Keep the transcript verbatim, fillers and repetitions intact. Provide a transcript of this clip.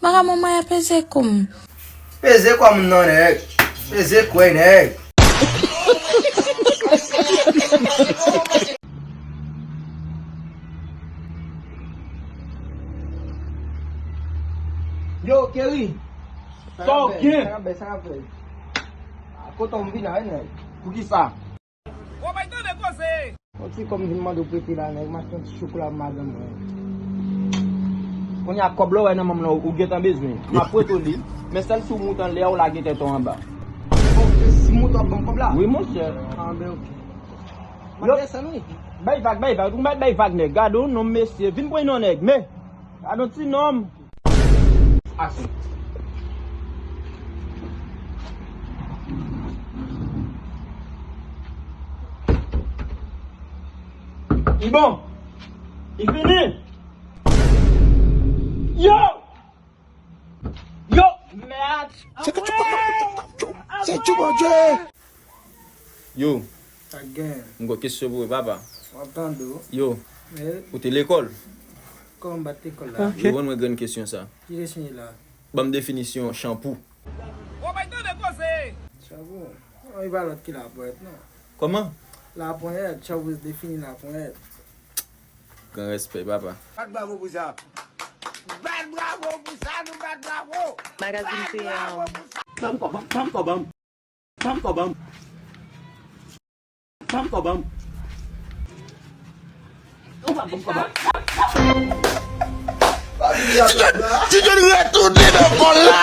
Maga manman ya peze kou m. Peze kò m non, nèg. Peze kwè, nèg. Yo, Kerry. Sa w gen? Sa k ap fèt? Kote w m vin la, wi, nèg. Poukisa? Ou bay tande koze. Yon ti kòb m vin mande w prete la, nèg, m achte yon ti chokola pou madanm mwen. Kounye a kòb la w wè nan men m lan, ou gentan bezwen. M ap prete w li, men sèl si w moute anlè a, w lage tèt ou anba. Bon, si m moute w ap ban m kòb la? Wi, monchè. Ah, ben, ok. M ap desann, wi. Bay vag, bay vag, ou mèt bay vag, nèg. Gade yon nonm, mesye. Vin pran non, nèg, men. Gade yon ti nonm. Aksyon. Li bon. Li fini. Yo! Yo! Mèt! Se tchou, se tchou, Bondye! Yo. Sa k gen? M gon kesyon pou ou, papa. M ap tande w. Yo. Wi. Ou te lekòl? Kòman m pa t lekòl la? Ok. Reponn mwen grenn kesyon sa. Ki kesyon ye la? Ban m definisyon chanpou. Ou bay tande koze! Chanpou? Non, li pa lòt ki laponyèt, non. Kòman? Laponyèt, chanpou se defini laponyèt. Gran respè, papa. Bat bravo pou sa. Bat bravo pou sa, nou bat bravo. Magazine Bat P M. Bravo pou sa. Ban m kò, ban m, ban m kò, ban m. Ban m kò, ban m. Ban m kò, ban m. Ou pa ban m kò, ban m. Ti John retounen nan kò la.